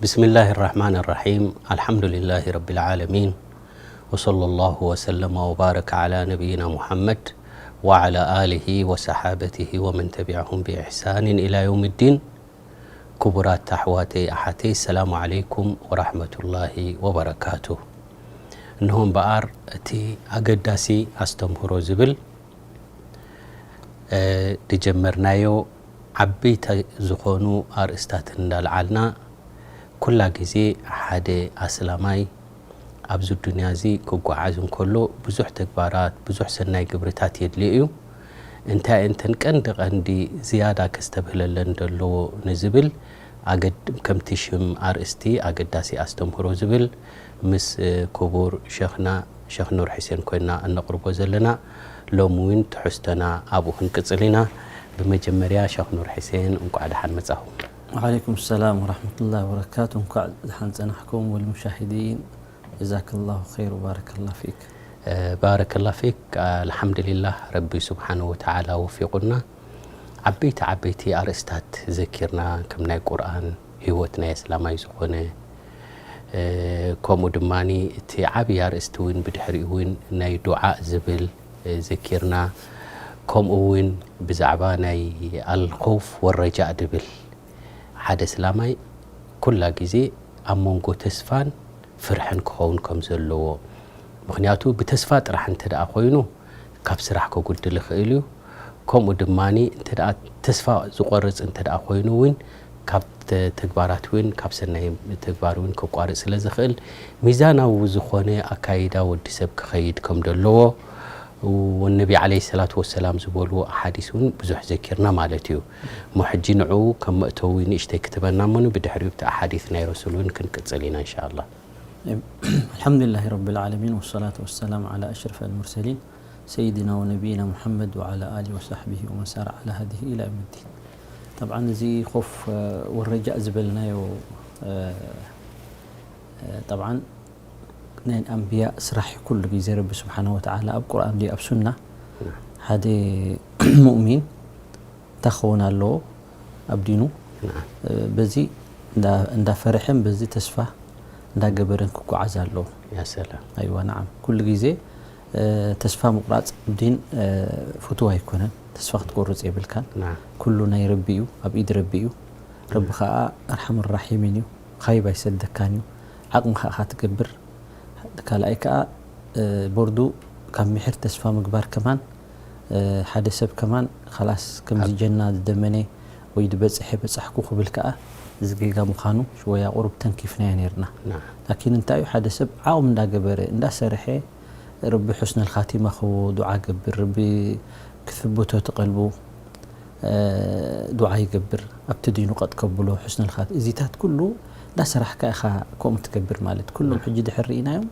بسم الله الرحمن الرحيم. الحمد لله رب العالمين. وصلى الله وسلم وبارك على نبينا محمد وعلى آله وصحابته ومن تبعهم بإحسان إلى يوم الدين. ክቡራት ኣሕዋተይ ኣሓተይ፣ ሰላሙ ዓለይኩም ወራሕመቱላሂ ወበረካቱ። እንሆ እምበኣር እቲ ኣገዳሲ ኣስተምህሮ ዝብል፣ እ፣ ዝጀመርናዮ ዓበይቲ ዝኾኑ ኣርእስታት እንዳልዓልና፣ ኩላ ግዜ ሓደ ኣስላማይ ኣብዚ ዱንያ እዚ ክጓዓዝ እንከሎ ብዙሕ ተግባራት፣ ብዙሕ ሰናይ ግብርታት የድልዮ እዩ። እንታይ እተን ቀንዲ ቀንዲ ዝያዳ ከስተብህለለን ዘለዎ ንዝብል ኣገድ-፣ ከምቲ ሽም ኣርእስቲ ኣገዳሲ ኣስተምህሮ ዝብል ምስ፣ እ፣ ክቡር ሸኽና ሸኽ ኑር ሕሴን ኮይና እነቕርቦ ዘለና። ሎሚ እውን ትሕዝቶና ኣብኡ ክንቅጽል ኢና። ብመጀመርያ ሸኽ ኑር ሕሴን እንቋዕ ደሓን መጻኹም። ወዓለይኩም ሰላም ወራሕመቱላሂ ወበረካቱ። እንኳዕ ደሓን ጸናሕኩም ወልሙሻሂዲን። ጀዛከላሁ ኸይር ወባረከላ ፊክ። እ፣ ባረከላ ፊክ። ኣልሓምዱሊላህ፣ ረቢ ስብሓነሁ ወተዓላ ወፊቁና። ዓበይቲ ዓበይቲ ኣርእስታት ዘኪርና፣ ከም ናይ ቁርኣን፣ ህይወት ናይ እስላማይ ዝኾነ፣ እ፣ ከምኡ ድማኒ እቲ ዓብዪ ኣርእስቲ እውን ብድሕሪኡ እውን ናይ ዱዓእ ዝብል፣ እ፣ ዘኪርና። ከምኡ እውን ብዛዕባ ናይ ኣልኸውፍ ወረጃእ ድብል፣ ሓደ እስላማይ ኩላ ግዜ ኣብ መንጎ ተስፋን ፍርሕን ክኸውን ከም ዘለዎ። ምኽንያቱ ብተስፋ ጥራሕ እንተ ደኣ ኮይኑ ካብ ስራሕ ከጉድል ይኽእል እዩ። ከምኡ ድማኒ እንተ ደኣ ተስፋ ዝቖርጽ እንተ ደኣ ኮይኑ እውን ካብ ተ-፣ ተግባራት እውን ካብ ሰናይ ተግባር እውን ከቋርጽ ስለ ዝኽእል ሚዛናዊ ዝኾነ ኣካይዳ ወዲ ሰብ ክኸይድ ከም ዘለዎ ወነቢ ዓለይሂ ሰላቱ ወሰላም ዝበልዎ ኣሓዲስ እውን ብዙሕ ዘኪርና ማለት እዩ። እሞ ሕጂ ንዕኡ ከም መእተዊ ንእሽተይ ክትበና እሞ ብድሕሪኡ እቲ ኣሓዲስ ናይ ረሱል እውን ክንቅጽል ኢና እንሻኣላህ። الحمد لله رب العالمين والصلاة والسلام على أشرف المرسلين سيدنا ونبينا محمد وعلى آله وصحبه ومن سار على هديه إلى يوم الدين. طبعا እዚ ኾፍ፣ እ፣ ወረጃእ ዝበልናዮ፣ እ፣ እ፣ طبعا ናይ ኣንብያ ስራሕ ኩሉ ግዜ ረቢ ስብሓነ ወተዓላ ኣብ ቁርኣን ድዩ ኣብ ሱና ሓደ ሙእሚን እንታይ ክኸውን ኣለዎ ኣብ ዲኑ? ናም። እ፣ በዚ እንዳ-፣ እንዳፈረሐን በዚ ተስፋ እንዳገበረን ክጓዓዝ ኣለዎ። ያ ሰላም። ኣይዋ፣ ናዓም። ኩሉ ግዜ፣ እ፣ ተስፋ ምቁራጽ ኣብ ዲን፣ እ፣ ፍቱው ኣይኮነን። ተስፋ ክትቆርጽ የብልካን። ናም። ኩሉ ናይ ረቢ እዩ፣ ኣብ ኢድ ረቢ እዩ። ረቢ ከኣ ኣርሓም ራሒሚን እዩ። ኻይብ ኣይሰደካን እዩ። ዓቕሚ ከኣ ትገብር። ካልኣይ ከኣ፣ እ፣ ቦርዱ ካብ ምሒር ተስፋ ምግባር ከማን፣ እ፣ ሓደ ሰብ ከማን ኻላስ ከምዚ ኣብ ጀና ዝደመነ ወይ ዝበጽሐ በጻሕኩ ክብል ከኣ እዚ ጌጋ ምዃኑ ሽወያ ቁሩብ ተንኪፍናዮ ኔርና። ናም። ላኪን እንታይ እዩ፣ ሓደ ሰብ ዓቕሚ እንዳገበረ፣ እንዳሰርሐ፣ ረቢ ሑስነል ኻቲማ ክህቦ ዱዓ ገብር፣ ረቢ ክስብቶ እቲ ቀልቡ። እ፣ ዱዓ ይገብር፣ ኣብቲ ዲኑ ቀጥ ከብሎ፣ ሑስነል ኻት-፣ እዚታት ኩሉ እንዳሰራሕካ ኢኻ ከምኡ ትገብር ማለት። ኩሎም ሕጂ ድሕር ርኢናዮም፣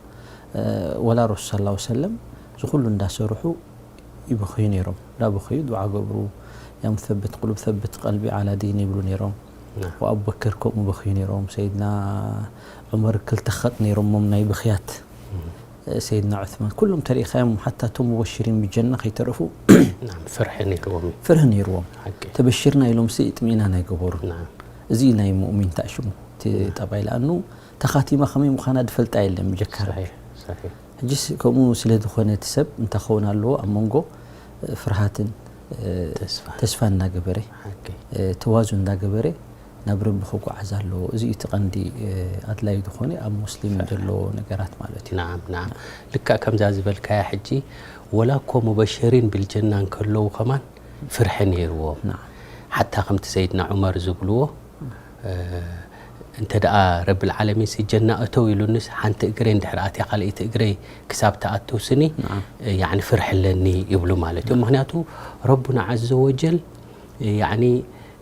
እ፣ ወላ ረሱል ሰለላሁ ዐለይሂ ወሰለም እዚ ኩሉ እንዳሰርሑ ይበኽዩ ነይሮም። እንዳበኸዩ ዱዓ ገብሩ፣ ያ ሙሰብት ቁሉብ ሰብት ቀልቢ ዓላ ዲን ይብሉ ነይሮም። ናም። ወኣቡበከር ከምኡ በኽዩ ነይሮም። ሰይድና ዑመር ክልተ ኸጥ ነይሮሞም ናይ ብኽያት። እም። ሰይድና ዑስማን፣ ኩሎም ተሪኢኻዮም፣ ሓታ እቶም ሙበሽሪን ብጀና ከይተረፉ ናም፣ ፍርሒ ነይርዎም እዩ። ፍርሂ ነይርዎም። ሓቂ። ተበሽርና ኢሎም ሲ እጥሚእናን ኣይገበሩን። ናም። እዚ እዩ ናይ ሙእሚን ታእሽሙ፣ እቲ ናም። ጠባይ፣ ለኣኑ እታ ኻቲማ ከመይ ምዃና ዝፈልጣ የለን ብጀካ ረቢ። ሰሒሕ፣ ሰሒሕ። ሕጂስ ከምኡ ስለ ዝኾነ እቲ ሰብ እንታይ ክኸውን ኣለዎ? ኣብ መንጎ፣ እ፣ ፍርሃትን፣ እ፣ ተስፋ። ተስፋ እናገበረ፣ ሓቂ። እ፣ ተዋዙ እንዳገበረ ናብ ረቢ ክጓዓዝ ኣለዎ። እዚ እዩ እቲ ቀንዲ፣ እ፣ ኣድላዪ ዝኾነ ኣብ ሙስሊም ፍርሒ። ዘሎ ነገራት ማለት እዩ። ናዓም፣ ናዓም። ልክዕ ከምዛ ዝበልካያ ሕጂ፣ ወላ እኮ ሙበሸሪን ብልጀና እንከለዉ ከማን ፍርሒ ነይርዎም። ናዓም። ሓታ ከምቲ ሰይድና ዑመር ዝብልዎ፣ እ፣ እንተ ደኣ ረብል ዓለሚን ሲ ጀና እተው ኢሉንስ፣ ሓንቲ እግረይ እንድሕር ኣትያ ካልኣይቲ እግረይ ክሳብ ትኣቱ ስኒ፣ ናዓም። እ፣ ያዕኒ ፍርሒ ኣለኒ ይብሉ ማለት እዩ። ናዓም። ምኽንያቱ ረቡና ዓዘ ወጀል፣ እ፣ ያዕኒ፣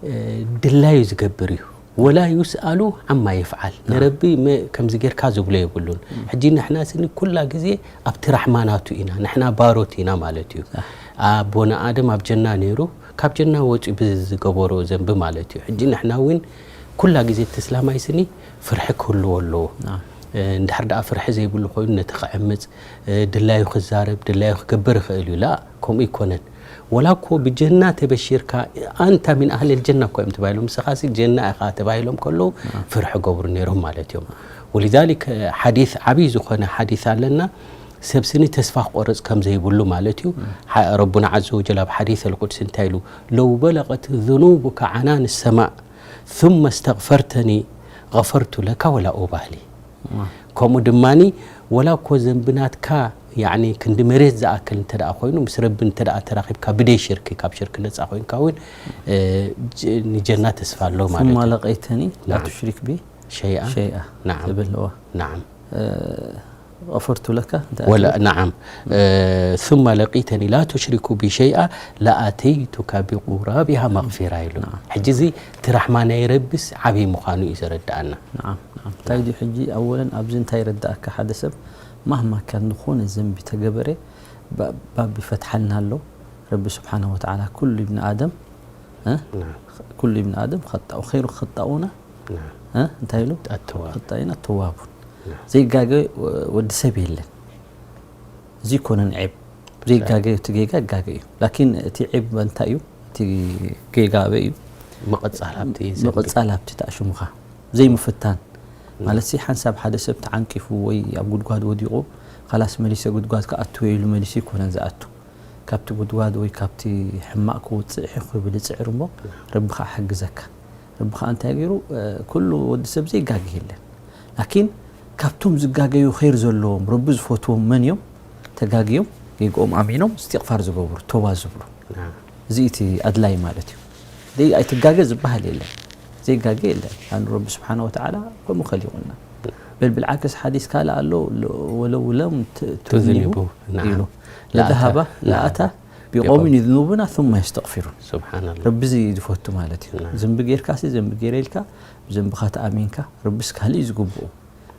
እ፣ ድላዩ ዝገብር እዩ። ወላ ዩስኣሉ ዓማ የፍዓል። ናዓም። ንረቢ መ-፣ ከምዚ ጌርካ ዝብሎ የብሉን። እም። ሕጂ ንሕና ስኒ ኩላ ግዜ ኣብቲ ራሕማ ናቱ ኢና። ንሕና ባሮት ኢና ማለት እዩ። ሳሕ። ኣቦና ኣደም ኣብ ጀና ነይሩ፣ ካብ ጀና ወጺኡ ብዝገበሮ ዘንቢ ማለት እዩ። ሕጂ ንሕና እውን ኩላ ግዜ እቲ እስላማይ ስኒ ፍርሒ ክህልዎ ኣለዎ። ናዓም። እ፣ እንድሕር ደኣ ፍርሒ ዘይብሉ ኮይኑ ነቲ ክዕምጽ፣ እ፣ ድላዩ ክዛረብ፣ ድላዩ ክገብር ይኽእል እዩ። ላ፣ ከምኡ ኣይኮነን። ወላ እኮ ብጀና ተበሺርካ ኣንታ ሚን ኣህል ልጀና እኮ እዮም ተባሂሎም፣ ንስኻሲ ጀና ኢኻ ተባሂሎም ከለዉ ፍርሒ ገብሩ ነይሮም ማለት እዮም። ወሊዛሊክ ሓዲስ፣ ዓብዪ ዝኾነ ሓዲስ ኣለና። ሰብ ስኒ ተስፋ ክቆርጽ ከም ዘይብሉ ማለት እዩ። ሓ-፣ ረቡና ዓዘ ወጀል ኣብ ሓዲስ ኣልቁድሲ እንታይ ኢሉ? "ለው በለቀት ذنوبك عنان السماء ثم استغفرتني غفرت لك ولا أبالي." ከምኡ ድማኒ ወላ እኮ ዘንቢ ናትካ ያኒ ክንዲ መሬት ዝኣክል እንተ ደኣ ኮይኑ፣ ምስ ረቢ እንተ ደኣ ተራኺብካ ብደይ ሽርኪ፣ ካብ ሽርኪ ነጻ ኮይንካ እውን፣ እ፣ ጅ-፣ ንጀና ተስፋ ኣሎ ማለት ثم እዩ። لقيتني لا ናዓም። تشرك بي ሸይኣ። ሸይኣ ናዓም። ትብል፣ እዋ። ናዓም። እ፣ غفرت لك እንታይ ወላ፣ ኣትብል? ናዓም። እ፣ ثم لقيتني لا تشرك بي شيئا لأتيتك بقرابها مغفرة ኢሉ። ናዓም። ሕጂ እዚ እቲ ራሕማ ናይ ረቢስ ዓብዪ ምዃኑ እዩ ዘረድኣና። ናዓም፣ ናዓም። እንታይ ድዩ ሕጂ ኣወለን ኣብዚ እንታይ ይረዳእካ? ሓደ ሰብ ማህማ ካን ዝኾነ ዘንቢ ተገበረ ባ-፣ ባብ ይፈትሓልና ኣሎ። ረቢ ስብሓነሁ ወተዓላ ኩሉ ኢብኒ ኣደም፣ እ? ናዓም። ኩሉ ኢብኒ ኣደም ኸጣኡ፣ ኸይሩ ኸጣኡና፣ ናዓም። እ? እንታይ ኢሉ? ኣተዋብ። ኸጣኢና ተዋቡን። ናዓም። ዘይጋገ ወ-፣ ወዲ ሰብ የለን። እዚ ይኮነን ዔብ። ዘይጋገ፣ እቲ ጌጋ ይጋገ እዩ። ላኪን እቲ ዔብ እንታይ እዩ? እቲ ጌጋ ኣበይ እዩ? ምቕጻል ኣብቲ ዘንቢ። ምቕጻል ኣብቲ ተኣሽሙኻ። ዘይምፍታን። ናዓም። ማለት ሲ ሓንሳብ ሓደ ሰብ ተዓንቂፉ ወይ ኣብ ጉድጓድ ወዲቑ፣ ኻላስ መሊሰ ጉድጓድ ክኣቱ ኢሉ መሊሱ ይኮነን ዝኣቱ። ካብቲ ጉድጓድ ወይ ካብቲ ሕማቕ ክወጽእ ሕኽ ክብል ይጽዕር እሞ፣ ረቢ ኸኣ ሓግዘካ። ረቢ ኸኣ እንታይ ገይሩ? እ፣ ኩሉ ወዲ ሰብ ዘይጋገ የለን። ላኪን ካብቶም ዝጋገዩ ኸይር ዘለዎም፣ ረቢ ዝፈትዎም መን እዮም? ተጋግዮም፣ ጌግኦም ኣሚኖም፣ እስትቕፋር ዝገብሩ፣ ቶባ ዝብሉ። ናዓም። እዚ እቲ ኣድላይ ማለት እዩ። ደይ ኣይትጋገ ዝበሃል የለን። ዘይጋገ የለን። ኣን ረቢ ስብሓነ ወተዓላ ከምኡ ኸሊቑና። በል ብልዓክስ ሓዲስ ካልእ ኣሎ፣ ለ-፣ ወለው ለም ት-፣ ትዝኒቡ ትዝኒቡ፣ ናዓም። ኢሉ። ለኣታ፣ ለዛሃባ፣ ለኣታ ናዓም። ቢቀውሚን ቢቀውሚን። ዩዝኑቡና ثم يستغفرون። ሱብሓነላህ። ረቢ እዚ ዝፈቱ ማለት እዩ። ናዓም። ዘንቢ ጌርካ ሲ ዘንቢ ጌረ ኢልካ፣ ብዘንብኻ ተኣሚንካ፣ ረቢስ ካልእ እዩ ዝግብኡ።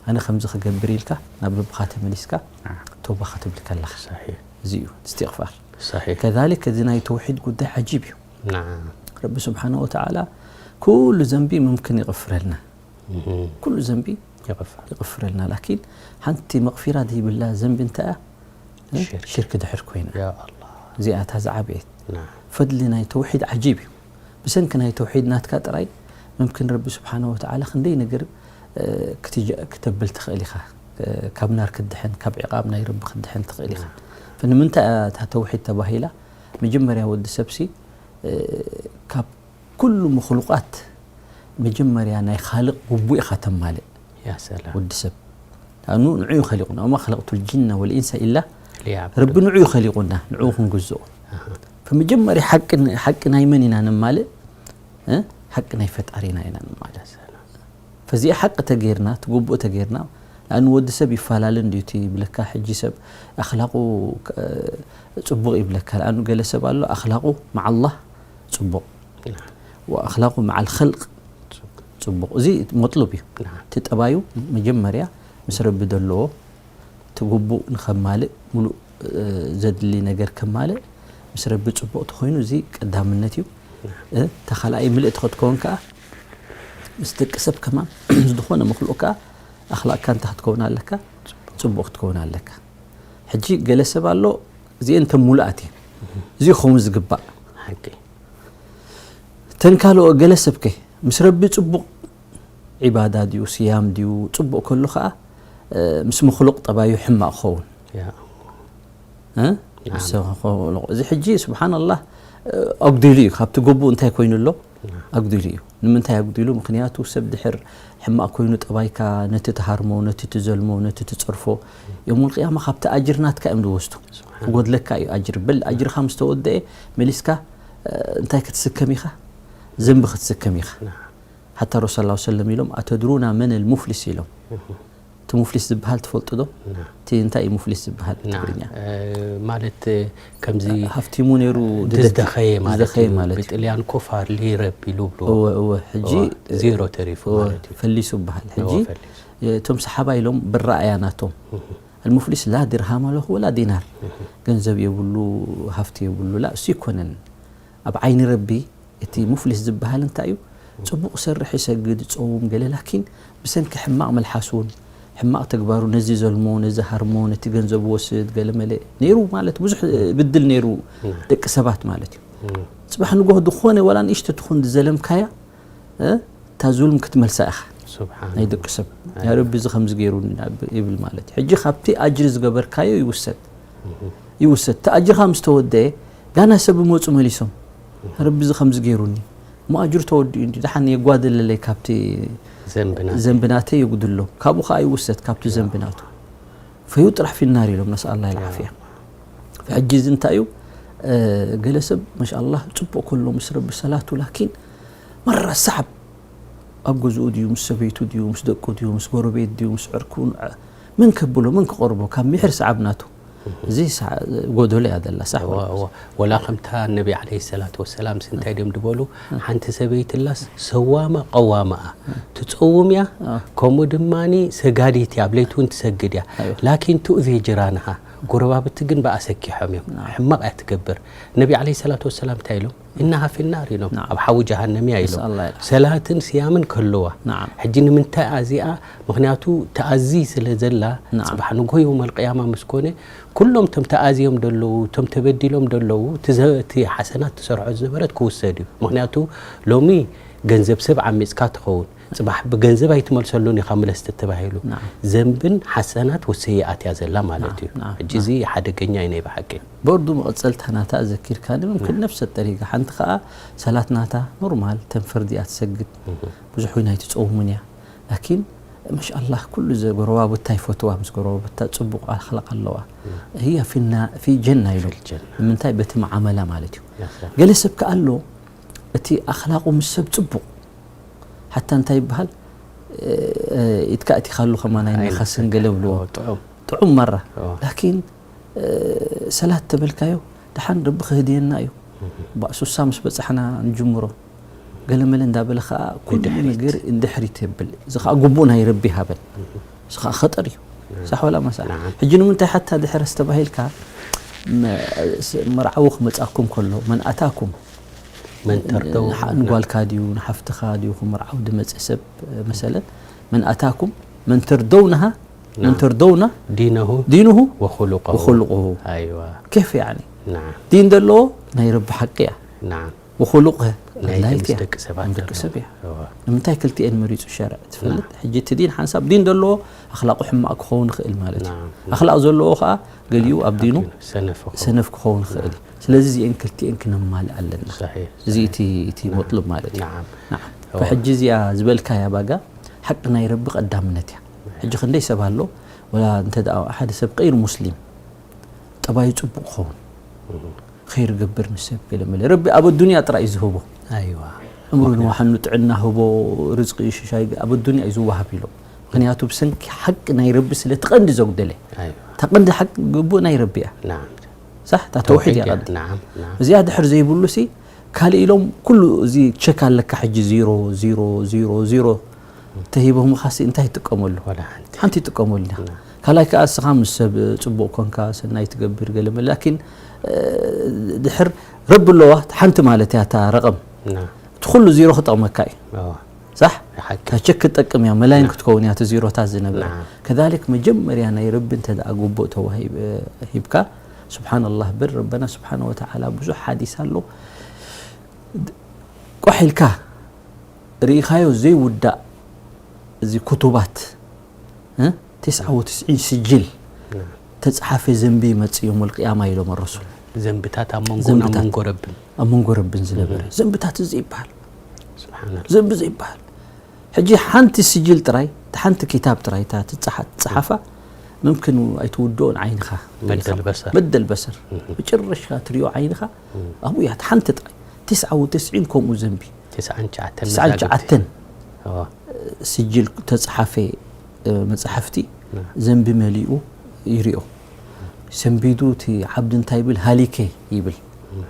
ኣነ ከምዚ ክገብር ኢልካ ናብ ረብኻ ተመሊስካ ናዓም። ተውባ ክትብል ከለኻ። ሰሒሕ። እዚ እዩ እስትቕፋር። ሰሒሕ። ከዛሊክ እዚ ናይ ተውሒድ ጉዳይ ዓጂብ እዩ። ናዓም። ረቢ ስብሓነ ወተዓላ ኩሉ ዘንቢ ሙምክን ይቕፍረልና። እህ። ኩሉ ዘንቢ ይቕፍር። ይቕፍረልና። ላኪን ሓንቲ መቕፊራ ዘይብላ ዘንቢ እንታይ እያ? እ? ሽርክ። ሽርክ ድሕር ኮይና። ያ ኣላህ። እዚኣ እታ ዝዓበየት። ናዓም። ፈድሊ ናይ ተውሒድ ዓጂብ እዩ። ብሰንኪ ናይ ተውሒድ ናትካ ጥራይ፣ ምምክን ረቢ ስብሓነ ወተዓላ ክንደይ ነገር፣ እ፣ ክትጀ-፣ ክተብል ትኽእል ኢኻ። እ፣ ካብ ናር ክትድሕን፣ ካብ ዕቓብ ናይ ረቢ ክትድሕን ትኽእል ኢኻ። ናዓም። ፈንምንታይ እያ እታ ተውሒድ ተባሂላ? መጀመርያ ወዲ ሰብሲ፣ እ፣ ካብ ኩሉ ምኽሉቓት መጀመርያ ናይ ኻልቕ ግቡእ ኢኻ ተማልእ። ያ ሰላም። ወዲ ሰብ። ኣኑ ንዑ እዩ ኸሊቑና። ወማ ኸለቕቱ ልጅነ ወልኢንሰ ኢላ ሊያዕቡዱን። ረቢ ንዑ እዩ ኸሊቑና፣ ንዑ ክንግዝኦ። ኣሃ። ፈመጀመርያ ሓቂ ን-፣ ሓቂ ናይ መን ኢና ነማልእ? እ? ሓቂ ናይ ፈጣሪና ኢና ነማልእ። ፈዚኣ ሓቂ ተገይርና፣ ትግቡእ ተገይርና፣ ንኣን ወዲ ሰብ ይፈላለ እንድዩ እቲ ይብለካ፣ ሕጂ ሰብ ኣኽላቑ ክ-፣ ጽቡቕ ይብለካ። ንኣኑ ገለ ሰብ ኣሎ፣ ኣኽላቑ መዓ ኣላህ ጽቡቕ። ወኣኽላቑ መዓ ልኸልቅ ጽቡቕ። እዚ መጥሉብ እዩ። ናዓም። እቲ ጠባዩ መጀመርያ ምስ ረቢ ዘለዎ እቲ ግቡእ ንኸማልእ፣ ሙሉእ፣ እ፣ ዘድሊ ነገር ከማልእ፣ ምስ ረቢ ጽቡቕ ተኾይኑ፣ እዚ ቀዳምነት እዩ። ናዓም። እ፣ እታ ካልኣይ ምልእቲ ክትከውን ከኣ፣ ምስ ደቂ ሰብ ከማን፣ ምስ ዝኾነ መክሉቕ ከኣ፣ ኣኽላቕካ እንታይ ክትከውን ኣለካ? ጽቡቕ ክትከውን ኣለካ። ሕጂ ገለ ሰብ ኣሎ፣ እዚአን እተን ሙሉኣት እየን። እዚ ክኸውን ዝግባእ። ሓቂ። እተን ካልኦ ገለ ሰብከ፣ ምስ ረቢ ጽቡቕ ዒባዳ ድዩ፣ ስያም ድዩ፣ ጽቡቕ ከሎ ኸኣ፣ እ፣ ምስ መኽሉቕ ጠባዩ ሕማቕ ክኸውን። ያ። እ? ናዓም። ምስ መኽሉቕ። እዚ ሕጂ ስብሓንላህ፣ እ፣ ኣጉዲሉ እዩ። ካብቲ ግቡእ እንታይ ኮይኑ ኣሎ? ናዓም። ኣጉዲሉ እዩ። ንምንታይ ኣጉዲሉ? ምኽንያቱ ሰብ ድሕር ሕማቕ ኮይኑ ጠባይካ ነቲ ትሃርሞ፣ ነቲ ትዘልሞ፣ ነቲ ትጸርፎ፣ የውመል ቅያማ ካብቲ ኣጅር ናትካ እዮም ዝወስዱ። ስብሓን። ክጎድለካ እዩ ኣጅር። በል ኣጅርኻ ምስ ተወደአ መሊስካ፣ እ፣ እንታይ ክትስከም ኢኻ? ዘንቢ ክትስከም ኢኻ። ናዓም። ሓታ ረሱል ሰለላሁ ዐለይሂ ወሰለም ኢሎም፣ "ኣተድሩና መን ልሙፍሊስ?" ኢሎም። እህ። እቲ ሙፍሊስ ዝበሃል ትፈልጡ ዶ? ና። እቲ እንታይ እዩ ሙፍሊስ ዝበሃል ና። ብትግርኛ? እ፣ ማለት፣ እ፣ ከምዚ ሃፍቲሙ ነይሩ ድደክ-፣ ዝደኸየ ማለት ዝደኸየ እዩ። ማለት እዩ። ብጥልያን ኮፋር ሊረብ ኢሉ ብሎ። እወ፣ እወ። ሕጂ፣ እወ፣ ዜሮ ተሪፉ እወ፣ ማለት እዩ። ፈሊሱ ይበሃል። እወ፣ ሕጂ፣ ፈሊሱ። እቶም ሰሓባ ኢሎም ብረኣያ ናቶም። እህ። ኣልሙፍሊስ ላ ድርሃም ኣለኹ ወላ ዲናር። እህ። ገንዘብ የብሉ፣ ሃፍቲ የብሉ። ላ፣ እሱ ይኮነን። ኣብ ዓይኒ ረቢ እቲ ሙፍሊስ ዝበሃል እንታይ እዩ? ጽቡቕ ይሰርሕ፣ ይሰግድ፣ ይጸውም፣ ገለ፣ ላኪን ብሰንኪ ሕማቕ መልሓስ እውን፣ ሕማቕ ተግባሩ ነዚ ዘልሞ፣ ነዚ ሃርሞ፣ ነቲ ገንዘቡ ወስድ፣ ገለ መለ ነይሩ ማለት ብዙሕ ብድል ነይሩ ደቂ ሰባት ማለት እዩ። ጽባሕ ንጎህ ዝኾነ ዋላ ንእሽቶ ትኹን ዝዘለምካያ፣ እ፣ እታ ዙልም ክትመልሳ ኢኻ። ስብሓን ናይ ደቂ ሰብ። ኣይ። "ያ ረቢ፣ እዚ ከምዚ ገይሩኒ" ናብ ይብል ማለት እዩ። ሕጂ ካብቲ ኣጅሪ ዝገበርካዮ ይውሰድ። ይውሰድ። እቲ ኣጅርኻ ምስ ተወደአ፣ ጋና ሰብ ይመጹ መሊሶም። "ረቢ፣ እዚ ከምዚ ገይሩኒ። እሞ ኣጅሩ ተወዲኡ እንዲ፣ ደሓን የጓደለለይ ካብቲ ዘንብና። ዘንብናተይ የጉድሎ። ካብኡ ኸኣ ይውሰድ፣ ካብቲ ዘንብናቱ። ፈዩጥራሕ ፊናር" ኢሎም፣ ነስኣል ኣላህ ያ። ልዓፍያ። ሕጂ እዚ እንታይ እዩ? እ፣ ገለ ሰብ፣ ማሻኣላህ፣ ጽቡቕ ከሎ ምስ ረቢ ሰላቱ፣ ላኪን መራ ሰዓብ ኣብ ገዝኡ ድዩ፣ ምስ ሰበይቱ ድዩ፣ ምስ ደቁ ድዩ፣ ምስ ጎረቤት ድዩ፣ ምስ ዕርኩ፣ መን ከብሎ፣ መን ክቐርቦ፣ ካብ ምሕር ሰዓብ ናቱ። እዚ ሰዓ-፣ ጎደሎ እያ ዘላ፣ ሳሕ እዋ፣ ወላ? እዋ። ወላ ከምታ ነቢ ዓለይሂ ሰላቱ ወሰላም ስ እንታይ ድዮም ድበሉ? ሓንቲ ሰበይትላስ ሰዋማ ቀዋማ እያ። ትጸውም እያ፣ አ። ከምኡ ድማኒ ሰጋዲት እያ፣ ኣብ ለይቲ እውን ትሰግድ እያ። ኣይዋ። ላኪን ትኡዚ ጅራንሃ፣ ጎረባብቲ ግን ብኣ ሰኪሖም እዮም። ናም። ሕማቕ እያ ትገብር። ነቢ ዓለይሂ ሰላቱ ወሰላም እንታይ ኢሎም? "ኢነሃ ፊናር" ኢሎም። ናም። ኣብ ሓዊ ጀሃነም እያ ኢሎም። ነስኣል ኣላህ ልዓፍያ። ሰላትን ስያምን ከለዋ። ናም። ሕጂ ንምንታይ እዚኣ? ምኽንያቱ ተኣዚ ስለ ዘላ፣ ናም። ጽባሕ ንግሆ የውመል ቅያማ ምስ ኮነ፣ ኩሎም እቶም ተኣዝዮም ደለዉ፣ እቶም ተበዲሎም ደለዉ፣ እቲ ዘ-፣ እቲ ሓሰናት ትሰርሖ ዝነበረት ክውሰድ እዩ። ምኽንያቱ ሎሚ ገንዘብ ሰብ ዓሚጽካ ትኸውን፣ ጽባሕ ብገንዘብ ኣይትመልሰሉን ኢኻ ምለስ ተተባሂሉ። ናም። ዘንብን ሓሰናት ወሰይኣት እያ ዘላ ማለት ናም፣ እዩ። ናም፣ ሕጂ ናም። እዚ ሓደገኛ እዩ ናይ ብሓቂ። በርዱ መቐጸልታ ናታ ዘኪርካኒ፣ ምምክን ናም። ነፍሰ ጠሪጋ። ሓንቲ ኸኣ ሰላት ናታ ኖርማል፣ ተን ፈርዲ እያ ትሰግድ። እህ። ብዙሕ ዊን ኣይትጸውምን እያ። ላኪን፣ ማሻኣላህ፣ ኩሉ ዘ-፣ ጎረባብታ ይፈትዋ፣ ምስ ጎረባብታ ጽቡቕ ኣኽላቕ ኣለዋ። እህ። ህያ ፊና-፣ ፊ ጀና ኢሉ። ፊል ጀና። ንምንታይ? በቲ መዓመላ ማለት እዩ። ያ ሰላም። ገለ ሰብ ከኣ ኣሎ፣ እቲ ኣኽላቑ ምስ ሰብ ጽቡቕ። ሓታ እንታይ ይበሃል? እ፣ እ፣ ኢትካ እቲኻሉ ከማን ኣይነኸስን ገለ ብልዎ። ጥዑም። ጥዑም መራ። ኦ። ላኪን፣ እ፣ ሰላት ተበልካዮ፣ ደሓን ረቢ ክህድየና እዩ። እህ። ባእ ሱሳ ምስ በጻሕና ንጅምሮ። ገለ መለ እንዳበለ ኸኣ ኩሉ ንድሕሪት። ነገር እንድሕሪት የብል። እዚ ኸኣ ግቡእ ናይ ረቢ ሃበን። እህ። እዚ ኸኣ ኸጠር እዩ። ናም። ሳሕ ወላ መሳሕ? ናም። ሕጂ ንምንታይ ሓታ ድሕረስ ተባሂልካ፣ መ-፣ ስ-፣ መርዓዊ ክመጻኩም ከሎ፣ መን ኣታኩም? መን ተርደው ንሓ-፣ ንጓልካ ድዩ፣ ንሓፍትኻ ድዩ ክምርዓው ድመጽእ ሰብ፣ መሰለን፣ መን ኣታኩም፣ መን ተርደውነሃ፣ መን ናም። ተርደውና ዲነሁ ዲንሁ ወኹሉቀሁ። ወኹሉቀሁ። ኣይዋ። ኬፍ ያዕኒ? ናም። ዲን ዘለዎ ናይ ረቢ ሓቂ እያ። ናም። ወኹሉቅ ናይቲ ኣድላይት ምስ እያ። ደቂ ሰባት ምስ ደቂ ዘሎ። ሰብ እያ። እዋ። ንምንታይ ክልቲኤን መሪጹ ሸርዕ ትፈልጥ? ናም። ሕጂ እቲ ዲን ሓንሳብ ዲን ዘለዎ ኣኽላቁ ሕማቅ ክኸውን ይኽእል ማለት እዩ። ናም። ኣኽላቅ ዘለዎ ኸኣ ገሊኡ ኣብ ዲኑ ሰነፍ ክኸውን። ሰነፍ ክኸውን ይኽእል እዩ። ስለዚ እዚኤን ክልቲኤን ክነማልእ ኣለና። ሰሒሕ፣ እዚ ሰሒሕ። እቲ፣ እቲ ናም። መጥሉብ ማለት እዩ። ናም። ናም። እዋ። ሕጂ እዚኣ ዝበልካያ ባጋ ሓቂ ናይ ረቢ ቀዳምነት እያ። ሕጂ ክንደይ ሰብ ኣሎ፣ ወላ እንተ ደኣ ሓደ ሰብ ቀይር ሙስሊም፣ ጠባዩ ጽቡቕ ክኸውን፣ እህ። ኸይር ገብር ንሰብ ገለ መለ። ረቢ ኣብ ኣዱንያ ጥራይ እዩ ዝህቦ። ኣይዋ። ዕምሩ ንዋሓኑ ጥዕና ህቦ፣ ርዝቂ ሽሻይ ኣብ ኣዱንያ እዩ ዝወሃብ ኢሎም። ምኽንያቱ ብሰንኪ ሓቂ ናይ ረቢ ስለ እቲ ቀንዲ ዘጉደለ። ኣይዋ። እታ ቀንዲ ሓቂ ግቡእ ናይ ረቢ እያ። ናም። ሳሕ? እታ ተውሒድ እያ ተውሒድ እያ። ቀንዲ። ናም፣ ናም። እዚኣ ድሕር ዘይብሉ ሲ፣ ካልእ ኢሎም ኩሉ እዚ ቸክ ኣለካ ሕጂ ዜሮ፣ ዜሮ፣ ዜሮ፣ ዜሮ ተሂቦምኻ ሲ እንታይ ትጥቀመሉ? ዋላ ሓንቲ። ሓንቲ ትጥቀመሉ ኢኻ። ና። ካልኣይ ከኣ እስኻ ምስ ሰብ ጽቡቕ ኮንካ፣ ሰናይ ትገብር ገለ መለ፣ ላኪን፣ እ፣ ድሕር ረቢ ኣለዋ፣ ሓንቲ ማለት እያ እታ ረቐም። ና። እቲ ኩሉ ዜሮ ክጠቕመካ እዩ። እዋ። ሳሕ? ሓቂ። እታ ቸክ ክትጠቅም እያ፣ መላይን ና። ክትከውን እያ፣ እቲ ዜሮታት ዝነብረ። ና። ከዛሊክ መጀመርያ ናይ ረቢ እንተ ደኣ ግቡእ ተዋሂብ-፣ እ፣ ሂብካ፣ ስብሓንላህ በል፣ ረበና ስብሓነ ወተዓላ ብዙሕ ሓዲስ ኣሎ። ድ-፣ ቋሕ ኢልካ ርኢኻዮ ዘይውዳእ እዚ ኩቱባት፣ እ? ተስዓ ወተስዒን ስጅል ና። ተጽሓፈ ዘንቢ ይመጽእ የውመል ቅያማ ኢሎም ረሱል። ዘንብታት ኣብ መንጎን ኣብ ዘንብታት። መንጎ ረብን። ኣብ መንጎ ረብን ዝነበረ። እህ። ዘንብታት እዚ ይበሃል። ስብሓንላህ። ዘንቢ ዘይበሃል። ሕጂ ሓንቲ ስጅል ጥራይ፣ ሓንቲ ኪታብ ጥራይ፣ እታ ትጽሓ-፣ ትጽሓፋ፣ ምምክን ኣይትውድኦን ዓይንኻ። መደል በሰር። መደል በሰር። እህ። መጨረሻ ትሪኦ ዓይንኻ፣ እህ። ኣብኡ እያ፣ እታ ሓንቲ ጥራይ። ተስዓ ወተስዒን ከምኡ ዘንቢ። ተስዓን ትሽዓተን ተስዓን መዛግብቲ። ትሽዓተን እዋ። ስጅል ተጽሓፈ፣ እ፣ መጻሕፍቲ ና። ዘንቢ መሊኡ ይሪኦ። ሰንቢዱ እቲ ዓብዲ እንታይ ይብል? ሃሊከ ይብል። ና።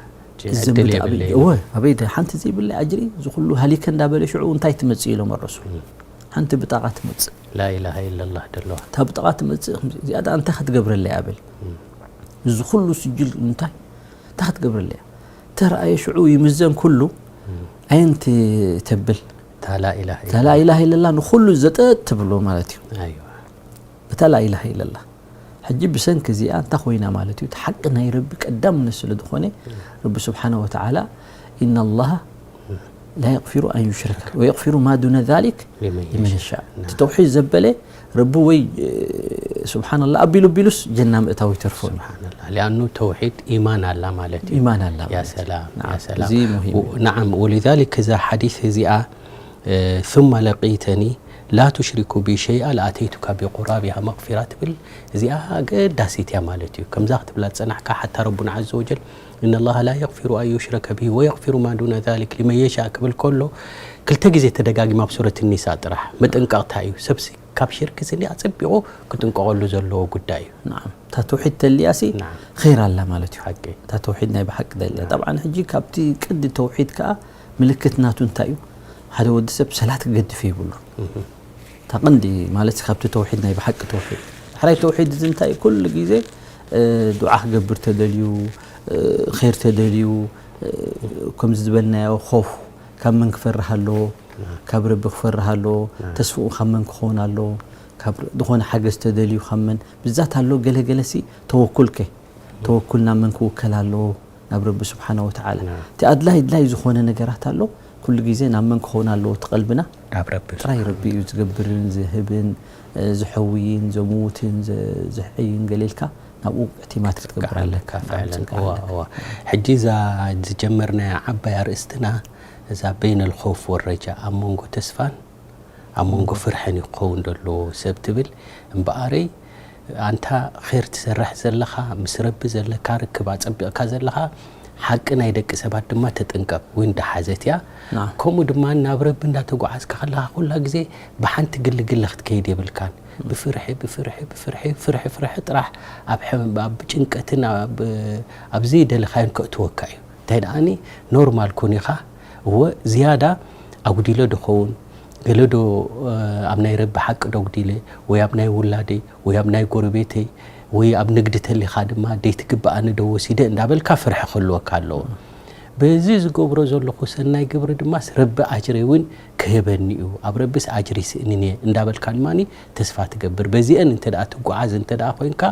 እዚ ዘንቢ ዕድል ኣበይ-፣ የብለይን። እወ፣ ኣበይ ደ-፣ ሓንቲ ዘይብለይ ኣጅሪ፣ እዚ ኩሉ ሃሊከ እንዳበለ ሽዑ እንታይ ትመጽእ ኢሎም ኣረሱል። ም። ሓንቲ ብጣቓ ትመጽእ። ላኢላሃ ኢለላህ ደለዋ። እታ ብጣቓ ትመጽእ፣ ከምዚ፣ እዚኣ ደኣ እንታይ ክትገብረለይ ኣበል? ም። እዚ ኩሉ ስጅል እንታይ? እንታይ ክትገብረለይ እያ? ተረኣየ ሽዑ ይምዘን ኩሉ፣ ም። ኣየንቲ ተብል? እታ ላኢላሃ እታ ኢለላህ። ላኢላሃ ኢለላህ ንኹሉ ዘጠጥ ትብሎ ማለት እዩ። ኣይዋ። እታ ላኢላሃ ኢለላ ሕጂ ብሰንኪ እዚኣ እንታይ ኮይና ማለት እዩ? እቲ ሓቂ ናይ ረቢ ቀዳምነት ስለ ዝኾነ፣ ረቢ ስብሓነ ወተዓላ፣ "ኢነ ላሃ ላ የቕፊሩ ኣን ዩሽረከ ወየቕፊሩ ማ ዱነ ዛሊክ ሊመን ሊመን የሻእ." የሻእ። እቲ ተውሒድ ዘበለ ረቢ ወይ፣ እ፣ ስብሓንላህ፣ ኣቢሉ ኣቢሉስ ጀና ምእታው ይተርፎ እዩ። ስብሓንላህ። ሊኣኑ ተውሒድ ኢማን ኣላ ማለት እዩ። ኢማን ኣላ ያ ማለት እዩ። ሰላም፣ ያ ናዓም፣ ሰላም። እዚ ሙሂም እዩ። ው-፣ ናዓም፣ ወሊዛሊክ እዛ ሓዲስ እዚኣ፣ እ፣ ثم لقيتني لا تشرك بي شيئا لأتيتك بقرابها مغفرة ትብል፣ እዚኣ ኣገዳሲት እያ ማለት እዩ። ከምዛ ክትብላ ዝጸናሕካ ሓታ ረቡና ዓዘ ወጀል፣ "إن الله لا يغفر أن يشرك به ويغفر ما دون ذلك لمن يشاء" ክብል ከሎ፣ ክልተ ግዜ ተደጋጊማ ኣብ ሱረት ኒሳ ጥራሕ። መጠንቀቕታ እዩ። ሰብሲ ካብ ሽርኪ ስኒ ኣጸቢቑ ክጥንቀቐሉ ዘለዎ ጉዳይ እዩ። ናዓም። እታ ተውሒድ ተልያሲ ናዓም። ኸይር ኣላ ማለት እዩ። ሓቂ። እታ ተውሒድ ናይ ብሓቂ ተልያ። ናዓም። ጠብዓን ሕጂ ካብቲ ቅዲ ተውሒድ ከኣ ምልክት ናቱ እንታይ እዩ? ሓደ ወዲ ሰብ ሰላት ክገድፍ የብሉ። እህ። እታ ቀንዲ ማለት ካብቲ ተውሒድ ናይ ብሓቂ ተውሒድ። ሕራይ ተውሒድ እዚ እንታይ እዩ? ኩሉ ግዜ፣ እ፣ ዱዓ ክገብር ተደልዩ፣ እ፣ ኸይር ተደልዩ፣ እ፣ ከምዚ ዝበልናዮ ኾፍ ካብ መን ክፈርህ ኣለዎ? ናም። ካብ ረቢ ክፈርህ ኣለዎ። ናም። ተስፍኡ ካብ መን ክኸውን ኣለዎ? ካብ ር-፣ ዝኾነ ሓገዝ ተደልዩ ካብ መን? ብዛት ኣሎ ገለ ገለሲ ተወኩልከ። ተወኩል ናብ መን ክውከል ኣለዎ? ናብ ረቢ ስብሓነ ወተዓላ። ናም። እቲ ኣድላይ ኣድላይ ዝኾነ ነገራት ኣሎ፣ ኩሉ ግዜ ናብ መን ክኸውን ኣለዎ እቲ ቀልብና? ናብ ረቢ ጥራይ ስብሓነ ረቢ እዩ ዝገብርን ዝህብን፣ እ፣ ዝሐውይን ዘምውትን ዘ-፣ ዘሕይን ገለ ኢልካ ናብኡ እዕቲማድ ክትገብር ክትጽንቀቕ ኣለካ። ኣለካ፣ ናም፣ ፍዕለን። ክትጽንቀቕ እዋ፣ ኣለካ። እዋ። ሕጂ እዛ ዝጀመርናያ ዓባይ ኣርእስትና፣ እዛ በይነል ኾፍ ወረጃ፣ ኣብ መንጎ ተስፋን ኣብ መንጎ ፍርሕን እዩ ክኸውን ዘለዎ ሰብ ትብል። እምበኣረይ፣ ኣንታ ኼር ትሰርሕ ዘለኻ፣ ምስ ረቢ ዘለካ ርክብ ኣጸቢቕካ ዘለኻ፣ ሓቂ ናይ ደቂ ሰባት ድማ ተጠንቀቕ፣ ወይ እንዳሓዘት እያ። ናም። ከምኡ ድማ ናብ ረቢ እንዳተጓዓዝካ ከለኻ፣ ኩላ ግዜ ብሓንቲ ግልግለ ክትከይድ የብልካን። ብፍርሒ፣ ብፍርሒ፣ ብፍርሒ፣ ፍርሒ፣ ፍርሒ ጥራሕ ኣብ ሕም-፣ ኣብ ጭንቀትን ኣብ፣ ኣብ ዘይደለኻዮን ከእትወካ እዩ። እንታይ ደኣኒ ኖርማል ኩን ኢኻ። እወ ዝያዳ ኣጉዲለ ዶ ኸውን? ገለ ዶ፣ እ፣ ኣብ ናይ ረቢ ሓቂ ዶ ኣጉዲለ? ወይ ኣብ ናይ ውላደይ፣ ወይ ኣብ ናይ ጎረቤተይ፣ ወይ ኣብ ንግዲ ተሊኻ ድማ ደይትግብኣኒ ዶ ወሲደ እንዳበልካ ፍርሒ ክህልወካ ኣለዎ። በዚ ዝገብሮ ዘለኹ ሰናይ ግብሪ ድማስ ረቢ ኣጅረይ እውን ክህበኒ እዩ፣ ኣብ ረቢስ ኣጅሪ ይስእንን እየ እንዳበልካ ድማኒ ተስፋ ትገብር። በዚአን እንተ ደኣ ትጓዓዝ እንተ ደኣ ኮይንካ፣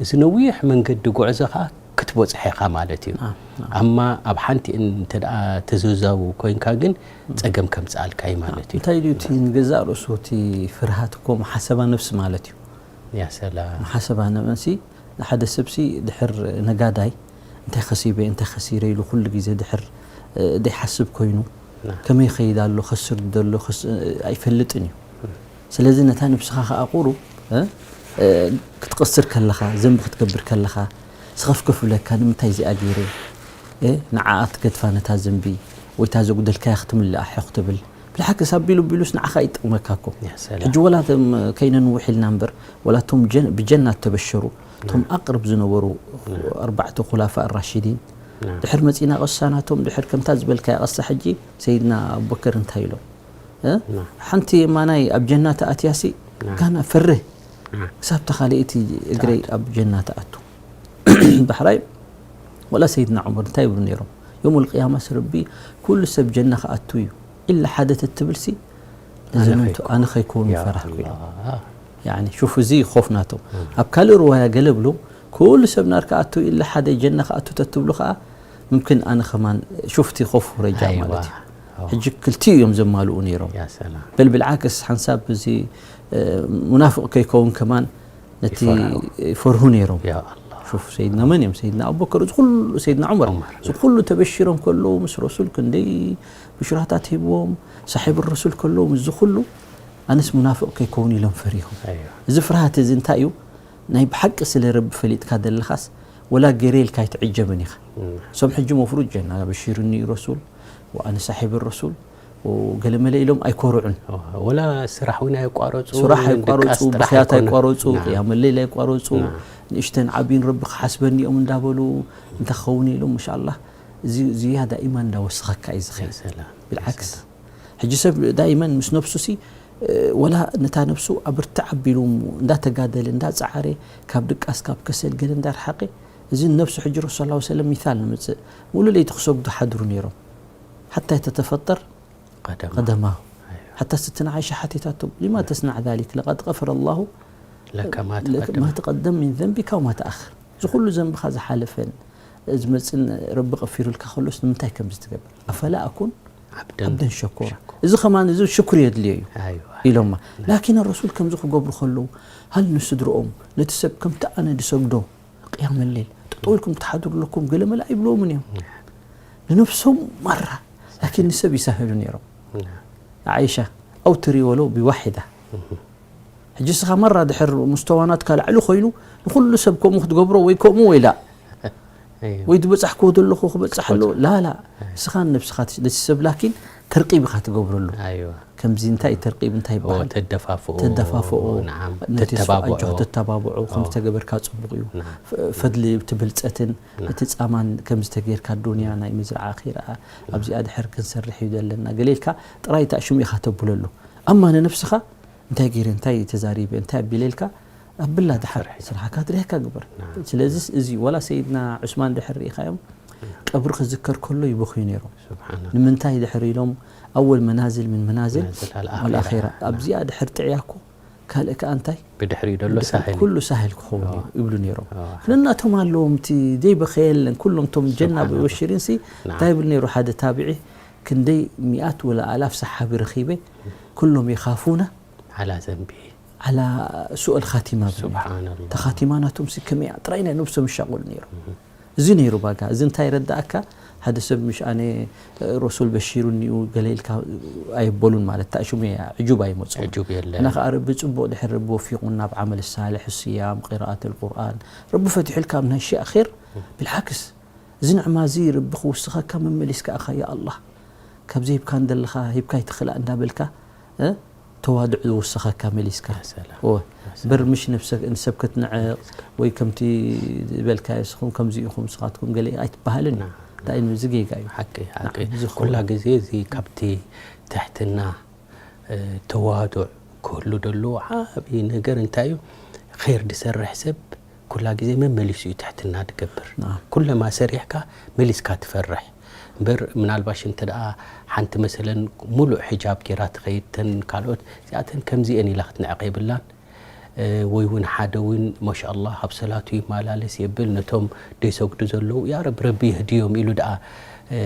እዚ ነዊሕ መንገዲ ጉዕዞኻ ክትበጽሖ ኢኻ ማለት እዩ። ናም፣ ናም። ኣማ ኣብ ሓንቲ እንተ ደኣ ተዘዛቡ ኮይንካ ግን ጸገም ከምጽኣልካ እዩ ማለት እዩ። እንታይ ድዩ እቲ ንገዛእ ርእሱ እቲ ፍርሃት እኮ መሓሰባ ነፍሲ ማለት እዩ። ያ ሰላም። መሓሰባ ነፍሲ ንሓደ ሰብሲ ድሕር ነጋዳይ እንታይ ከሲበ፣ እንታይ ከሲረ ኢሉ ኩሉ ግዜ ድሕር፣ እ፣ ዘይሓስብ ኮይኑ ናም። ከመይ ይኸይድ ኣሎ፣ ከስር ደሎ፣ ከስ-፣ ኣይፈልጥን እዩ። ስለዚ ነታ ነብስኻ ከኣ ቁሩብ፣ እ፣ እ፣ ክትቐስር ከለኻ፣ ዘንቢ ክትገብር ከለኻ፣ ስኸፍከፍ ብለካ፣ ንምንታይ እዚኣ ገይረ? እ፣ ንዓኣ ትገድፋ ነታ ዘንቢ፣ ወይ እታ ዘጉደልካያ ክትምልኣ ሕቕ ትብል። ብልሓክስ ኣቢሉ ቢሉስ ንዓኻ ይጠቕመካ እኮ። ያ ሰላም። ሕጂ ወላ እቶም ከይነንውሕ ኢልና እምበር፣ ወላ እቶም ጀን-፣ ብጀና እተበሸሩ፣ እቶም ናም። ኣቕርብ ዝነበሩ ናም። ኣርባዕተ ኩላፋ ራሽዲን፣ ናም። ድሕር መጺና ቀሳ ናቶም፣ ድሕር ከምታ ዝበልካያ ቀሳ ሕጂ ሰይድና ኣቡበከር እንታይ ኢሎም? እ? ናም። ሓንቲ የማናይ ኣብ ጀና ተኣትያሲ ናም። ጋና ፈርህ ናም። ክሳብ ተኻልእቲ እግረይ ትኣቱ። ኣብ ጀና ተኣቱ። ዳሕራይ ወላ ሰይድና ዑመር እንታይ ይብሉ ነይሮም? የውመል ቅያማስ ረቢ ኩሉ ሰብ ጀና ክኣቱ እዩ፣ ኢላ ሓደ ተትብልሲ ኣነ ለዘመንቱ ከይኮን። ኣነ ከይኮን ያ ፈራህኩ ኢሎም። ኣላህ። ያኒ ሹፍ፣ እዚ ኾፍ ናቶም። እም። ኣብ ካልእ ርዋያ ገለ ብሎ፣ ኩሉ ሰብ ናር ክኣቱ ኢላ ሓደ ጀና ክኣቱ ተትብሉ ከኣ፣ ምምክን ኣነ ከማን ሹፍቲ ኾፍ ረጃ ኣይዋ። ማለት እዩ። ኣዎ። ሕጂ ክልቲኡ እዮም ዘማልኡ ነይሮም። ያ ሰላም። በል ብልዓክስ ሓንሳብ እዚ፣ እ፣ ሙናፍቕ ከይከውን ከማን ነቲ ይፈርሁ። ይፈርሁ ነይሮም። ያ ኣላህ። ሹፍ፣ ሰይድና መን እዮም? ሰይድና ኣቡበከር፣ እዚ ኩሉ፣ ሰይድና ዑመር፣ ዑመር። እዚ ኩሉ ተበሺሮም ከለዉ ምስ ረሱል ክንደይ ብሽራታት ሂብዎም፣ ሳሒብ ረሱል ከለዉ ምስ እዚ ኩሉ፣ ኣነስ ሙናፍቕ ከይከውን ኢሎም ፈሪሆም። ኣይዋ። እዚ ፍርሃት እዚ እንታይ እዩ? ናይ ብሓቂ ስለ ረቢ ፈሊጥካ ዘለኻስ፣ ወላ ገይረ ኢልካ ኣይትዕጀብን ኢኻ። እም። እሶም ሕጂ መፍሩድ ጀና፣ በሺሩኒ ረሱል፣ ወኣነ ሳሒብ ረሱል፣ ወገለመለ ኢሎም ኣይኮርዑን። ወላ ስራሕ እውን ኣየቋረጹ፣ ስራሕ ኣይቋረጹ፣ ድቃስ ጥራሕ ብኽያት ኣይኮነ። ኣይቋረጹ፣ ናም። ቅያመ ለይል ኣይቋረጹ፣ ናም። ንእሽተን ዓብይን ረቢ ክሓስበኒ እዮም እንዳበሉ፣ እንታይ ክኸውን ኢሎም፣ ማሻኣላህ፣ እዚ ዝያዳ ኢማን እንዳወሰኸካ እዩ ዝኸይድ። ያ ሰላም፣ ያ ብልዓክስ፣ ሰላም። ሕጂ ሰብ ዳይመን ምስ ነብሱ ሲ፣ እ፣ ወላ ነታ ነብሱ ኣብርትዕ ኣቢሉ እንዳተጋደለ፣ እንዳጸዓረ፣ ካብ ድቃስ፣ ካብ ከሰል ገለ እንዳርሓቐ፣ እዚ ነብሱ ሕጂ ረሱል ሰለላሁ ዐለይሂ ወሰለም ሚሳል ንምጽእ፣ ሙሉ ለይቲ ክሰግዱ ሓድሩ ነይሮም። ሓታ የተተፈጠር ቀደማ። ቀደማሁ። ኣይዋ። ሓታ ስትነ ዓይሻ ሓቲታቶም፣ "ሊማ ተስናዕ ዛሊክ? ለቀድ ቀፈረ ላሁ ለከ ማ ለከ ተቀደመ ማ ተቀደም ሚን ዘንቢካ ወማ ተኣኽር። እዚ ኩሉ ዘንብኻ ዝሓለፈን ዝመጽን ረቢ ቀፊሩልካ ከሎስ ንምንታይ ከምዚ ትገብር? ኣፈላ ኣኩን ዓብደን ዓብደን ሸኮራ። እዚ ከማን እዚ ሽኩር የድልዮ እዩ ኣይዋ ኢሎማ። ላኪን ረሱል ከምዚ ክገብሩ ከለዉ ሃል ንስድርኦም ነቲ ሰብ ከምቲ ኣነ ዝሰግዶ ቅያመ ሌል ጠጠው ኢልኩም ክትሓድሩ ኣለኩም ገለ መላ ይብልዎምን እዮም። ንነብሶም ማራ ላኪን ንሰብ ይሳህሉ ነይሮም። ዓይሻ ኣውትሪ ወለው ብዋሒዳ። ሕጂ እስኻ ማራ ድሕር ሙስተዋናትካ ላዕሊ ኮይኑ ንኹሉ ሰብ ከምኡ ክትገብሮ ወይ ከምኡ ወይ ላ ወይ ዝበጻሕክዎ ዘለኹ ክበጽሕ ኣሎ ላላ እስኻ ንነብስኻ ነቲ ሰብ ላኪን ተርቂብ ኢኻ ትገብረሉ። ኣይዋ ከምዚ እንታይ ተርቂብ እንታይ ይበሃል? ተደፋፍኦ ተደፋፍኦ ናዓም ነቲ ተተባብዖ ተተባብዖ ከም ዝተገበርካ ጽቡቅ እዩ። ናዓም ፈድሊ እቲ ብልጸትን ናዓም። እቲ ጻማን ከም ዝተገርካ ዱንያ ናይ ምዝራዕ ኣኺራ ኣብዚኣ ድሕር ክንሰርሕ እዩ ዘለና ገሌልካ ጥራይ እታ ሽሙ ኢኻ ተብለሉ። ኣማ ንነብስኻ እንታይ ገይረ እንታይ ተዛሪበ እንታይ ኣቢለ ኢልካ ኣብላ ድሓር ስራሕካ ትሪሕካ ግበር። ስለዚ እዚ ወላ ሰይድና ዑስማን ድሕር ርኢኻዮም ቀብሪ ክዝከር ከሎ ይበኽዩ ነይሮም። ስብሓን ንምንታይ ድሕር ኢሎም ኣወል መናዝል ምን መናዝል መናዝል ኣልኣኺራ። ኣልኣኺራ ኣብዚኣ ድሕር ጥዕያ እኮ ካልእ ከኣ እንታይ ብድሕሪኡ ዘሎ ሳህል ኩሉ ሳህል ክኸውን እዩ ይብሉ ነይሮም። ኣዎ። ንናቶም ኣለዎም እቲ ዘይበኸየ የለን ኩሎም ቶም ጀና ስብሓን ኣላህ። በሽሪን ሲ ናዓም። እንታይ ይብል ነይሩ ሓደ ታቢዒ ክንደይ ሚኣት ወላ ኣላፍ ሰሓቢ ረኺበ ኩሎም የኻፉና ዓላ ዘንቢ ዓላ ሱኦል ኻቲማ ብሉ። ስብሓን ኣላህ። እታ ኻቲማ ናቶም ሲ ከመይ እያ ጥራይ ናይ ነብሶም ይሻቆሉ ነይሮም። እዚ ነይሩ ባጋ እዚ እንታይ ይረዳእካ ሓደ ሰብ ምሽ ኣነ ረሱል በሺሩኒኡ ገለ ኢልካ ኣይበሉን ማለት እታ ሽሙ እያ ዕጁብ ኣይመፅኦም። ዕጁብ የለን። እና ከዓ ረቢ ፅቡቅ ድሕር ረቢ ወፊቁን ናብ ዓመል ሳልሕ ስያም ቅራኣት ልቁርኣን ረቢ ፈቲሑልካ ኣብ ናይ ሺ ኣኼር ብልሓክስ እዚ ንዕማ እዚ ረቢ ክውስኸካ መመሊስካ ኢኻ ያ ኣላህ ካብ ዘይብካ እንደለኻ ሂብካ ይትኽላ እንዳበልካ እ ተዋድዕ ዝውስኸካ መሊስካ ሰላም። ኦ በር ምሽ ነብሰ- ንሰብ ክትንዕቕ ወይ ከምቲ ዝበልካዮ ስኹም ከምዚ ኢኹም ስኻትኩም ገለ ኣይትበሃልን እዩ። እንታይ እዩ እዚ ጌጋ እዩ። ሓቂ ሓቂ ናዓም፣ ዝኸውን። ኩላ ግዜ እዚ ካብቲ ትሕትና እ፣ ተዋዱዕ ክህሉ ደለዎ ዓብዪ ነገር እንታይ እዩ? ኸይር ዝሰርሕ ሰብ ኩላ ግዜ መመሊሱ እዩ ትሕትና ዝገብር። ናዓም። ኩለማ ሰሪሕካ መሊስካ ትፈርሕ እምበር ምናልባሽ እንተ ደኣ ሓንቲ መሰለን ሙሉእ ሕጃብ ጌራ ትኸይድ ተን ካልኦት እዚኣተን ከምዚአን ኢላ ክትንዕቕ የብላን። እ፣ ወይ እውን ሓደ እውን ማሻኣላህ ኣብ ሰላቱ ይመላለስ የብል ነቶም ደይሰግዱ ዘለዉ ያ ረብ ረቢ የህድዮም ኢሉ ደኣ እ፣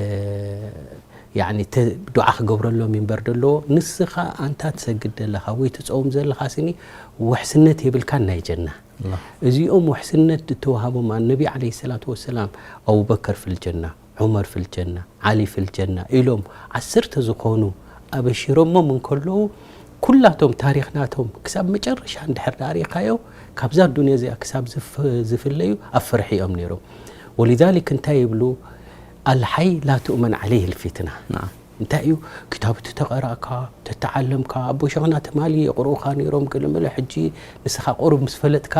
ያኒ ተ- ዱዓ ክገብረሎም ይንበር ደለዎ። ንስኻ ኣንታ ትሰግድ ዘለኻ ወይ ትፀውም ዘለኻ ስኒ ውሕስነት የብልካን ናይ ጀና። ኣላህ። እዚኦም ውሕስነት ዝተዋሃቦም ኣነቢ ዓለይሂ ሰላቱ ወሰላም ኣቡበከር ፊል ጀና፣ ዑመር ፊል ጀና፣ ዓሊ ፊል ጀና ኢሎም ዓሰርተ ዝኾኑ ኣበሺሮሞም እንከለዉ ኩላቶም ታሪኽ ናቶም ክሳብ መጨረሻ እንድሕር ዳሪኻዮ ካብዛ ዱንያ እዚኣ ክሳብ ዝፍ- ዝፍለዩ ኣብ ፍርሒ እዮም ነይሮም። ወሊዛሊክ እንታይ ይብሉ ኣልሓይ ላ ትእመን ዓለይህ ልፊትና ናዓም። እንታይ እዩ ክታብ ተተቐራእካ ተተዓለምካ ኣቦ ሸኽና ትማሊ የቕርኡኻ ነይሮም ገለመለ ሕጂ ንስኻ ቁሩብ ምስ ፈለጥካ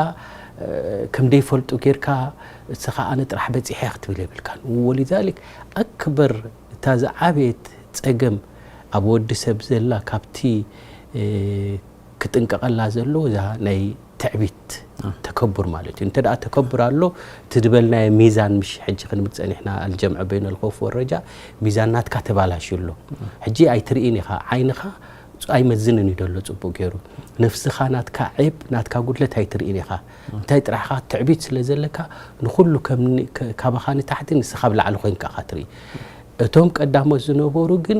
እ፣ ከም ደይፈልጡ ጌርካ ንስኻ ኣነ ጥራሕ በፂሐ ክትብል የብልካን ወሊዛሊክ ኣክበር እታ ዝዓበየት ፀገም ኣብ ወዲ ሰብ ዘላ ካብቲ እ፣ ክጥንቀቐላ ዘለዎ እዛ ናይ ትዕቢት ተከቡር ማለት እዩ እንተ ደኣ ተከቡር ኣሎ እቲ ዝበልናዮ ሚዛን ምሽ ሕጂ ክንብል ፀኒሕና ኣልጀምዐ በይነ ልኸውፍ ወረጃ ሚዛን ናትካ ተባላሽዩ ኣሎ ሕጂ ኣይትርኢን ኢኻ ዓይንኻ ኣይመዝንን እዩ ደሎ ፅቡቅ ገይሩ ነፍስኻ ናትካ ዔብ ናትካ ጉድለት ኣይትርኢን ኢኻ እንታይ ጥራሕኻ ትዕቢት ስለ ዘለካ ንኩሉ ከም ን- ከ- ካባኻ ንታሕቲ ንስኻ ብላዕሊ ኮይንካ ኢኻ ትርኢ እቶም ቀዳሞት ዝነበሩ ግን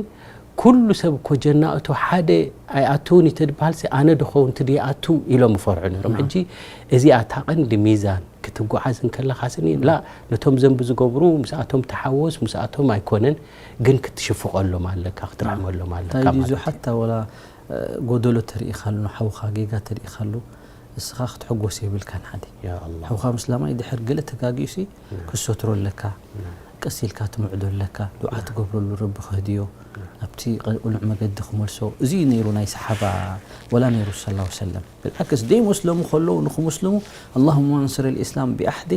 ኩሉ ሰብ እኮ ጀና እቶ ሓደ ኣይኣትውን እዩ ተድበሃል ሲ ኣነ ድኸውን ትድይኣቱ ኢሎም ይፈርሑ ነይሮም ሕጂ እዚኣ እታ ቀንዲ ሚዛን ክትጓዓዝ እንከለኻ ስኒ ላ ነቶም ዘንቢ ዝገብሩ ምስኣቶም ተሓወስ ምስኣቶም ኣይኮነን ግን ክትሽፍቐሎም ኣለካ ክትረሕመሎም ኣለካ እንታይ ድዩ ማለት እዩ። ሓታ ወላ እ፣ ጎደሎ ተርኢኻሉ ንሓውኻ ጌጋ ተርኢኻሉ እስኻ ክትሕጎስ የብልካን ሓደ ያ ኣላህ። ሓውኻ ምስላማይ ድሕር ገለ ተጋጊዩሲ ክሰትሮ ኣለካ ቀስ ኢልካ ትምዕዶ ኣለካ ዱዓ ትገብረሉ ረቢ ክህድዮ ኣብቲ ቁኑዕ መገዲ ክመልሶ እዚ እዩ ነይሩ ናይ ሰሓባ ወላ ነይሩ ስ ላ ሰለም ብልዓክስ ደይ መስለሙ ከለዉ ንክመስልሙ ኣላሁማ ኣንስር ልእስላም ብኣሓዲ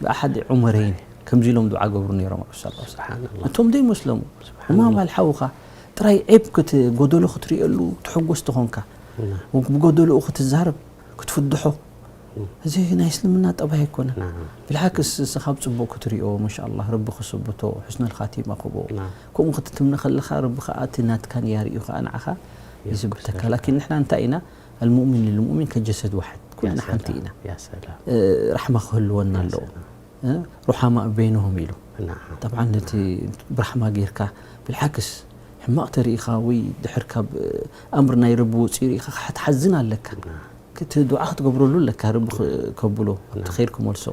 ብኣሓዲ ዑመረይን ከምዚ ኢሎም ዱዓ ገብሩ ነይሮም ረሱ ላ ስብሓንላህ። እቶም ደይ መስለሙ እማም ኣልሓውኻ ጥራይ ዔብ ክት ጎደሎ ክትርእየሉ ትሕጎስ ተኾንካ ብጎደልኡ ክትዛረብ ክትፍድሖ እዚ ናይ እስልምና ጠባይ ኣይኮነን። ብልሓክስ እስኻ ብፅቡቅ ክትሪኦ ማሻ ኣላህ ረቢ ክስብቶ ሑስነል ኻቲማ ክቦ ከምኡ ክትትምነ ከለኻ ረቢ ከዓ እቲ ናትካ ንያ ርእዩ ከዓ ንዓኻ ይስብተካ። ላኪን ንሕና እንታይ ኢና ኣልሙእሚን ልልሙእሚን ከጀሰድ ዋሕድ ኩልና ሓንቲ ኢና። ራሕማ ክህልወና ኣለዎ። ሩሓማ በይንሁም ኢሉ። ጠብዓ ነቲ ብራሕማ ጌርካ ብልሓክስ ሕማቕ ተርእኻ ወይ ድሕር ካብ ኣምር ናይ ረቢ ወፂኡ ርኢኻ ክትሓዝን ኣለካ። እቲ ዱዓ ክትገብረሉ ኣለካ፣ ረቢ ከብሎ ኣብቲ ኸይር ክመልሶ።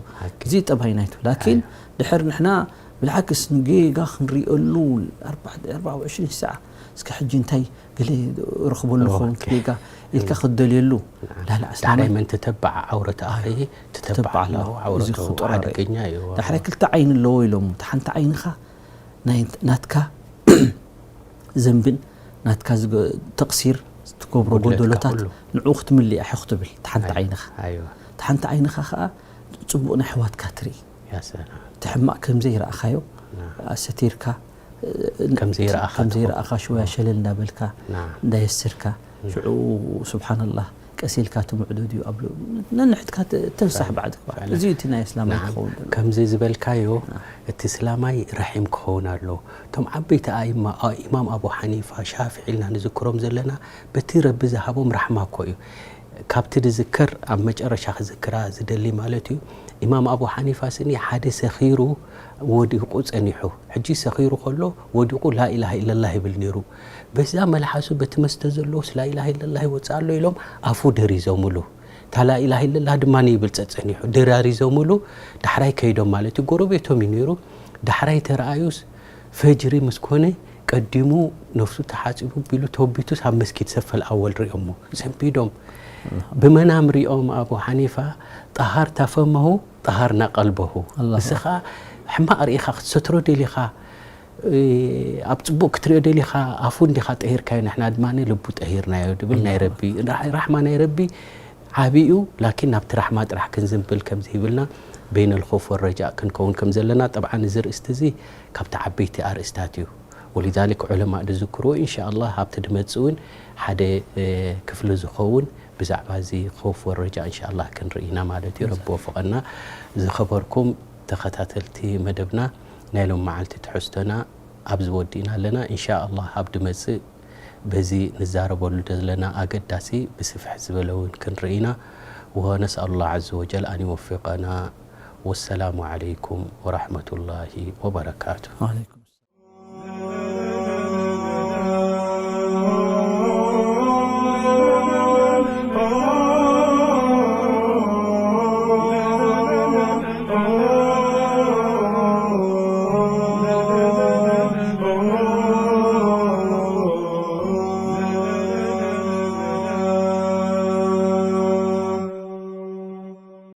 እዚ ጠባይ ናይቱ። ላኪን ድሕር ንሕና ብልሓክስ ንጌጋ ክንሪእሉ ኣርባዕተ ኣርባዓ ወዕሽን ሰዓ እስከ ሕጂ እንታይ ገለ ረኽበሉ ኸውን ጌጋ ኢልካ ክትደልየሉ። ላላ ኣስላማይ ዳሕራይ መን ተተባዕ ዓውረት ኣኺ ተተባዕ ኣለዎ። ዓውረት እዚ ክፍጡር ኣረ። ኣደገኛ እዩ። ዳሕራይ ክልተ ዓይኒ ኣለዎ ኢሎም። እቲ ሓንቲ ዓይንኻ ናይ ናትካ ዘንብን ናትካ ዝገ- ተቕሲር ትገብሮ ጉድለትካ ጎደሎታት ኩሉ። ንዕኡ ክትምልእ ኢኻ ክትብል። እቲ ሓንቲ ዓይንኻ። ኣይዋ። እቲ ሓንቲ ዓይንኻ ከዓ ፅቡቕ ናይ ኣሕዋትካ ትርኢ። ያ ሰላም። እቲ ሕማቕ ከም ዘይረኣኻዮ ኣሰቲርካ ከም ዘይረኣኻ ከም ዘይረኣኻ ሽወያ ሸለል እንዳበልካ ናም። እንዳየስርካ ሽዑ ስብሓንላህ ቀስ ኢልካ እቲ ምዕዶ ድዩ ኣብ ነንሕድካ ተ- ተንሳሕ ባዕድካ ባዕድ። እዚ እቲ ናይ እስላማይ ናም። ክኸውን ዘለዎ። ከምዚ ዝበልካዮ እቲ እስላማይ ረሒም ክኸውን ኣሎ። እቶም ዓበይቲ ኣእማ ኢማም ኣቡ ሓኒፋ፣ ሻፍዒ ኢልና ንዝክሮም ዘለና በቲ ረቢ ዝሃቦም ራሕማ እኮ እዩ። ካብቲ ዝዝከር ኣብ መጨረሻ ክዝክራ ዝደሊ ማለት እዩ። ኢማም ኣቡ ሓኒፋ ስኒ ሓደ ሰኺሩ ወዲቑ ጸኒሑ። ሕጂ ሰኺሩ ከሎ ወዲቑ ላኢላሃ ኢለላህ ይብል ነይሩ። በዛ መልሓሱ በቲ መስተ ዘለዎስ ላኢላሃ ኢለላህ ይወጽእ ኣሎ ኢሎም ኣፉ ደሪዞምሉ። እታ ላኢላሃ ኢለላህ ድማ ይብል ጸጸኒሑ። ደራሪዞምሉ ዳሕራይ ከይዶም ማለት እዩ። ጎረቤቶም እዩ ነይሩ። ዳሕራይ ተረኣዩስ ፈጅሪ ምስ ኮነ ቀዲሙ ነፍሱ ተሓጺቡ ቢሉ ተወቢቱስ ኣብ መስጊድ ሰፈል ኣወል ሪኦሞ ሰንቢዶም። ብመናም ሪኦም ኣቡ ሓኒፋ ጠሃር ታፈመሁ ጠሃርና ቀልበሁ። ኣላሁ ንስኻ ሕማቕ ርኢኻ ክትሰትሮ ደሊኻ እ፣ ኣብ ጽቡቕ ክትሪኦ ደሊኻ ኣፉ እንዲኻ ጠሂርካዮ ንሕና ድማ ልቡ ጠሂርናዮ ድብል ናይ ረቢ ራ- ራሕማ ናይ ረቢ ዓብዩ። ላኪን ናብቲ ራሕማ ጥራሕ ክንዝንብል ከምዚ ይብልና በይነ ልኾፍ ወረጃእ ክንከውን ከም ዘለና። ጠብዓን እዚ ርእስቲ እዚ ካብቲ ዓበይቲ ኣርእስታት እዩ። ወሊዛሊክ ዑለማእ ዝዝክርዎ ኢንሻኣላህ ኣብቲ ድመጽእ እውን ሓደ እ፣ ክፍሊ ዝኸውን ብዛዕባ እዚ ኾፍ ወረጃእ ኢንሻኣላህ ክንርኢ ኢና ማለት እዩ። ረቢ ወፍቐና። ዝኸበርኩም ተኸታተልቲ መደብና ናይ ሎም መዓልቲ ትሕዝቶና ኣብዚ ወዲእና ኣለና። ኢንሻኣላህ ኣብ ድመጽእ በዚ ንዛረበሉ ዘለና ኣገዳሲ ብስፍሕ ዝበለ እውን ክንርኢ ኢና። ونسأل الله عز وجل أن يوفقنا. والسلام عليكم ورحمة الله وبركاته. وعليكم